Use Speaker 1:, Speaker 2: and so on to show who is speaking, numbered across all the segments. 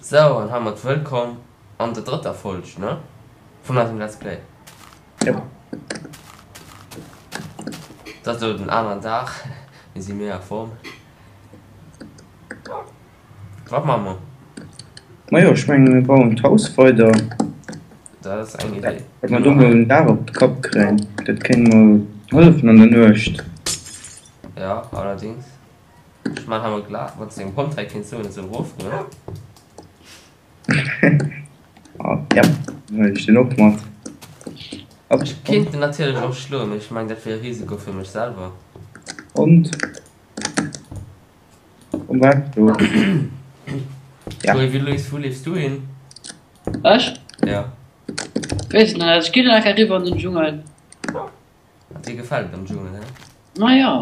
Speaker 1: Sou, an heimat wëllkomm an der drëtter Folg, ne, vun eisem Let's Play.
Speaker 2: Jop.
Speaker 1: Et ass elo den aneren Dag, mir si méi a Form. Wat maache mer?
Speaker 2: Majo, ech mengen mir bauen d'Haus weider.
Speaker 1: Dat ass eng Idee.
Speaker 2: Datt mer do mol en Daach op de Kapp kréien, dat kéint mol hëllefen an der Nuecht.
Speaker 1: Ja, allerdings. Ech man hei mol Glas, wann s de dengem Hond hei kéints soen, e soll erofgoen.
Speaker 2: Ah, ja, dann huelen ech den och mat. Hopp,
Speaker 1: Ech kéint en natierlech och schloen, mee ech mengen dat wier e Risiko fir mech selwer.
Speaker 2: Hond, komm weg do. Ja.
Speaker 1: Joé, wéi leefs, wou leefs du hin?
Speaker 3: Ech?
Speaker 1: Ja.
Speaker 3: Weess et net, ech ginn eng Kéier eriwwer an den Dschungel.
Speaker 1: Dir gefält et am Dschungel, he?
Speaker 3: Majo,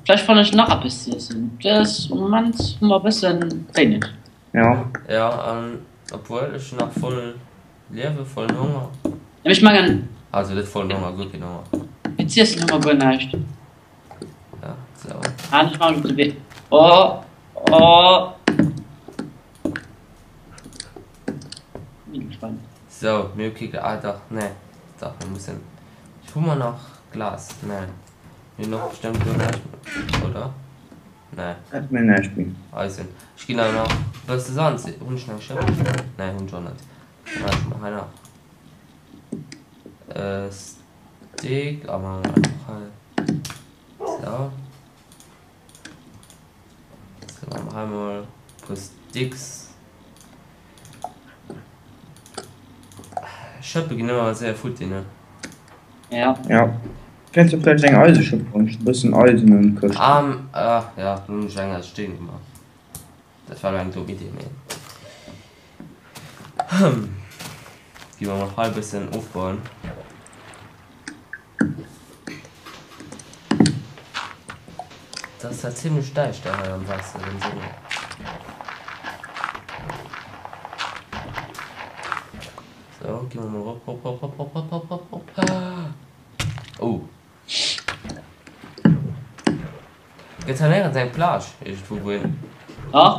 Speaker 3: vläicht fannen ech nach eppes z'iessen. Dës Moment hu mer e bëssen wéineg.
Speaker 2: Ja.
Speaker 1: Ja, an obwuel ech hun nach voll Liewen, vollen Honger.
Speaker 3: Ja, mee ech mengen.
Speaker 1: Also net vollen Honger, guer keen Honger.
Speaker 3: Fir z'iessen hu mer guer näischt.
Speaker 1: Ja, sou.
Speaker 3: Ah, ech maachen op de Wee. Oh, oh.
Speaker 1: Sou, mir hu kee Glas, ah dach, nee, dach mir mussen, hu mer nach Glas? Nee, mir hunn och bestëmmt do näischt méi, oder? Nee.
Speaker 2: Hat mir näischt méi.
Speaker 1: Eisen. Ech ginn awer nach e bësse Sand, hunn ech nach eng Schëpp? Nee, hunn ech och net. Dann maache ech mer hei nach e Steak a maache mer einfach hei sou. So, machen wir einmal e puer Sticks. Schëppe ginn ëmmer séier futti, ne?
Speaker 3: Ja.
Speaker 2: Ja. Kenns du vläicht eng Eiseschëpp hunn ech e bëssen Eisen an Këscht.
Speaker 1: Ah, ah ja, nun hunn ech eng aus Steen gemaach. Dat war elo eng domm Idee, mee. Gi mer mol hei e bëssen ofbauen. Dat ass ja zimmlech däischter hei am Waasser, dem Summer. So, gi mer mol rop, rop, rop, rop, rop, rop, rop, rop, rop. Oh. Gëtt hei néierens eng Plage iergendwou, wou een.
Speaker 3: Dach,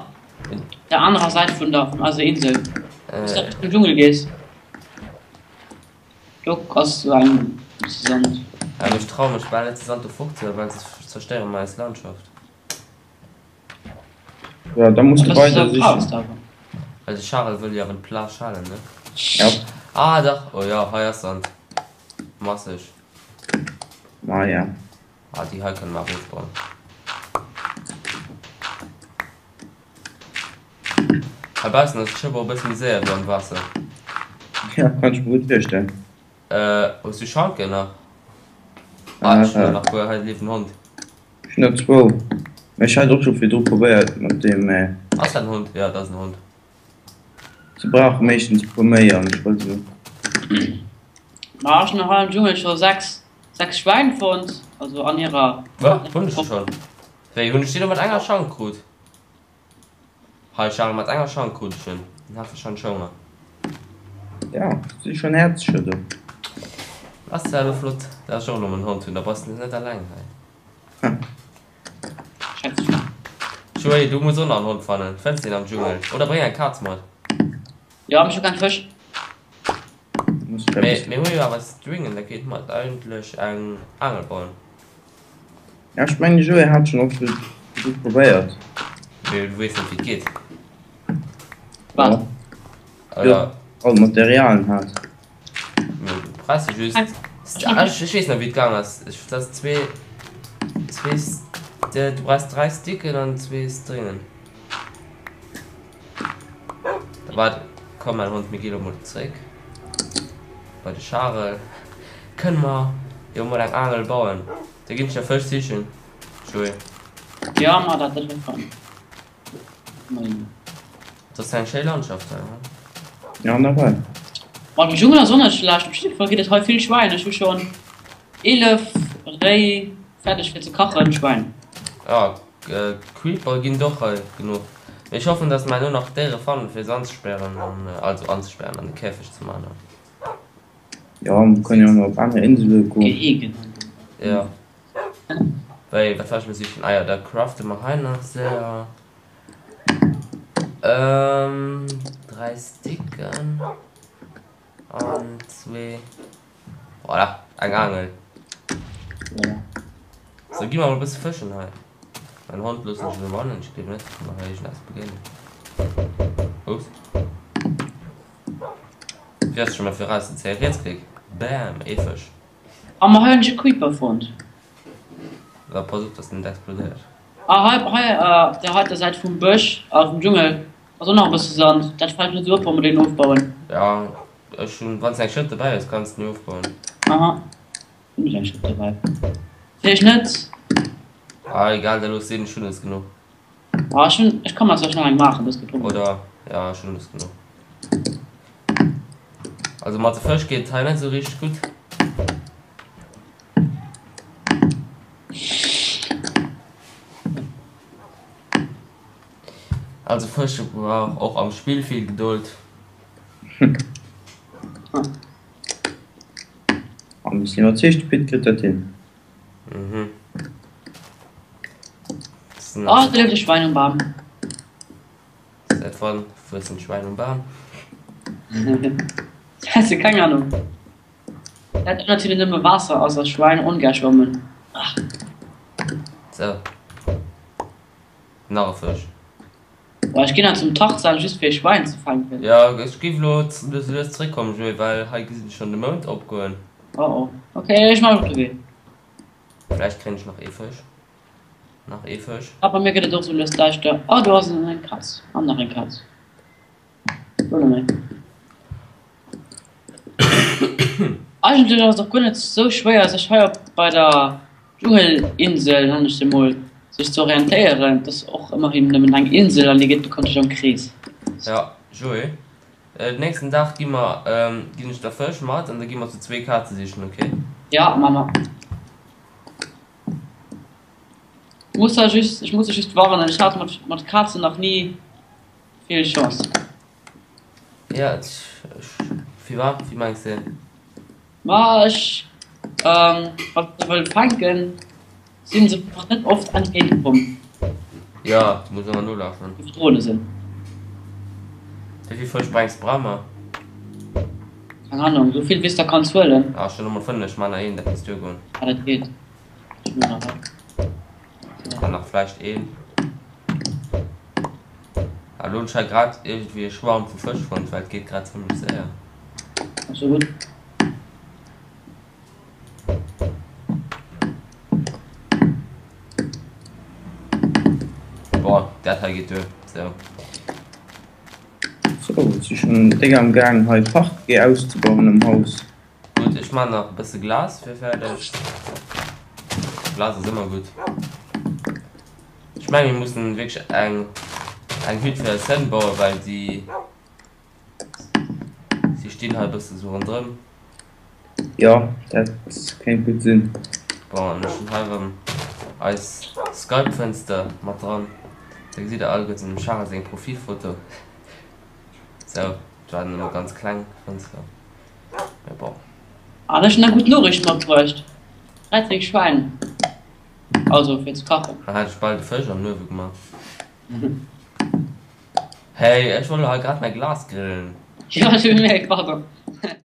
Speaker 3: op der anerer Säit vun der, vun eiser Insel. Wou s de Richtung Dschungel gees. Do ass sou eng bësse Sand.
Speaker 1: Ah, mee ech traue mech bal net de Sand do fort ze huelen, well soss zerstéiere mer eis Landschaft.
Speaker 2: Jo, da muss de weider sichen.
Speaker 1: Well de Charel wëll jo awer d'Plage halen, ne?
Speaker 2: Ja.
Speaker 1: Ah, dach, oh jo, hei ass Sand. Masseg.
Speaker 2: Maja.
Speaker 1: Ah, déi hei kënne mer awer ofbauen. Hei baussen ass d'Schëpp och e bësse méi séier wéi am Waasser.
Speaker 2: Ja, kann ech mer gutt virstellen.
Speaker 1: Hues du Schanken nach? Ah, ech hunn der nach puer. Hei leeft en Hond.
Speaker 2: Ech hunn der zwou. Mä ech hat och scho virdru probéiert mat deem, mä.
Speaker 1: Ass dat en Hond? Jo, dat ass en Hond.
Speaker 2: Se brauche meeschtens e puer méi an ech wëll se.
Speaker 3: Ma ech hunn hei am Dschungel scho 6, 6 Schwäin fonnt, also an hirer.
Speaker 1: Wat? Hunn ech schonn? Wéi, hunn ech déi lo mat enger Schank krut? Hei Charel, mat enger Schank krut ech en. En hat wahrscheinlech Honger.
Speaker 2: Ja, si schon Häerzcher do.
Speaker 1: Ass zwar elo flott, dat ech och elo mol en Hond hunn, da bass de net alleng hei. Joé, du muss och nach en Hond fannen. Fënns de een am Dschungel? Oder bréng eng Kaz mat.
Speaker 3: Jo, mee ech hu keng Fësch.
Speaker 1: Mee mir hu jo awer Stringen, da kéinte mer eigentlech eng Aangel bauen.
Speaker 2: Ja ech mengen de Joé hat schon och virdru probéiert.
Speaker 1: Mee du weess net wéi et geet.
Speaker 3: Wat?
Speaker 1: Oder?
Speaker 2: All d'Materialen hat.
Speaker 1: Mee du brauchs jo just. Ech ech weess nach wéi et gaang ass. Ech dat ass zwee zwee du brauchs 3 Sticken an zwee Stringen. Waart, komm mäin Hond, mir gi lo mol zréck bei de Charel. Kënne mer jo mol eng Aangel bauen? Da ginn ech der Fësch sichen, Joé.
Speaker 3: Jo, ma dat dat wär fein.
Speaker 1: Dat ass eng schéi Landschaft hei, he?
Speaker 2: Ja, nawell.
Speaker 3: Ma den Dschungel ass och net schlecht. Op jidde Fall ginn et hei vill Schwäin. Ech hu schonn 11 Réi fäerdeg fir ze kachen, Schwäin.
Speaker 1: Ah, Creeper ginn et och hei genuch. Mee ech hoffen dass mer elo nach Déiere fannen fir se anzespären an also anzespären an de Käfeg ze man.
Speaker 2: Jo, mer kënnen jo och nach op aner Insele goen.
Speaker 3: Gehegen.
Speaker 1: Jo. Wéi, wat war ech elo sichen? Ah jo, da crafte mer hei nach séier. gi mer mol e bësse fëschen hei. Mäin Hond loossen ech elo wannen, ech gleewen net, dass mer hei iergendeppes begéinen. Ups. Wéi ass scho mol fir erauszezéien? Rietsklick. Bam, ee Fësch.
Speaker 3: A ma hei hunn ech e Creeper fonnt.
Speaker 1: Da pass op, dass den net explodéiert.
Speaker 3: Ah hei, hei op der heiter Säit vum Bësch, ah vum Dschungel ass och nach e bësse Sand. Dat fält net esou op, wa mer deen ofbauen.
Speaker 1: Ja, ech hunn, wann s de eng Schëpp dobäi hues, kanns de den jo ofbauen.
Speaker 3: Aha. Hunn ech eng Schëpp dobäi? Vläicht net.
Speaker 1: Ah egal, da looss sinn, ech hunn es genuch.
Speaker 3: Ah ech hunn, ech kann mer zwar nach eng maachen, dat ass kee Problem.
Speaker 1: Oder, ja ech hunn es genuch. Also mat de Fësch geet et hei net esou richteg gutt. Also Fësche brauch och am Spill vill Gedold.
Speaker 2: An ech sinn iwwerzeegt, de Pit kritt dat hin.
Speaker 1: Mhm.
Speaker 3: Oh, do lieft e Schwein um Bam.
Speaker 1: Säit wann wuessen d'Schwäin um Bam?
Speaker 3: Has de keng Ahnung? Dat ënnert hinnen nëmme Waasser ass a Schwäin ongär schwammen.
Speaker 1: Sou. Nach e Fësch.
Speaker 3: Boah, ech ginn nach zum Tarzan just fir e Schwein ze fänken.
Speaker 1: Jo, ech giff elo lues a lues zeréckkommen, Joé, well hei gesinn ech schon de Mound opgoen.
Speaker 3: Oh oh. Ok, ech maache mech op de Wee.
Speaker 1: Vläicht kréien ech nach ee Fësch. Nach ee Fësch.
Speaker 3: Ah, bei mir gëtt et och sou lues däischter. Oh, do ass eng Kaz. An nach eng Kaz. Do nach eng. Eigentlech ass et och guer net sou schwéier, sech hei op bei der Dschungelinsel, nennen ech se mol, sech ze orientéieren. Et ass och ëmmerhin nëmmen eng Insel an déi geet bekanntlech am Krees.
Speaker 1: Ja, Joé, den nächsten Dag gi mer, ginn ech der Fësch mat an da gi mer zu zwee Kaze sichen, ok?
Speaker 3: Ja, ma mer. Muss da just, ech muss dech just warnen, ech hat mat, mat Kazen nach ni vill Chance.
Speaker 1: Ja, ech, ech, firwat, wéi mengs de?
Speaker 3: Ma ech, ähm, wann ech se wëll fänken, sinn se mer net oft entgéint komm.
Speaker 1: Ja, du muss ëmmer nolafen.
Speaker 3: Déi verdroene sinn.
Speaker 1: Wéi vill Fësch brengs de Brammer?
Speaker 3: Keng Ahnung, sou vill wéi s der kanns huelen.
Speaker 1: Ah, ech hunn emol 5, ech man nach een, dat misst duergoen.
Speaker 3: Ah, dat geet. Ech hun nach
Speaker 1: An nach vläicht een. Ah, lo hunn ech hei grad iergendwéi e Schwarm vu Fësch fonnt, well et geet grad zimmlech séier.
Speaker 3: Ass jo gutt.
Speaker 1: Boah, dat hei geet duer. Sou.
Speaker 2: Sou, ech si schonn déck am Gaang hei Parquet auszebauen am Haus.
Speaker 1: Gutt, ech man nach e bësse Glas fir fäerdeg. Glas ass ëmmer gutt. Ech mengen mir mussen wierklech eng eng Hütt fir eis Hënn bauen, well déi si stinn hei e bësse sou ronderëm.
Speaker 2: Jo, dat kéint gutt sinn.
Speaker 1: Bon, an ech hunn hei erëm eis Skype-Fënster mat dran. Da gesitt der alleguerten dem Charel seng Profilfoto. Sou, dat war nëmme ganz kleng Fënster. Mee bon.
Speaker 3: An ech hunn eng gutt Noriicht matbruecht, 13 Schwäin, also fir ze kachen.
Speaker 1: Dann hat ech bal de Fësch an den Uewe gemaach. Hey, ech wollt hei grad mäi Glas grillen.
Speaker 3: Jo, ech hu gemierkt, pardon.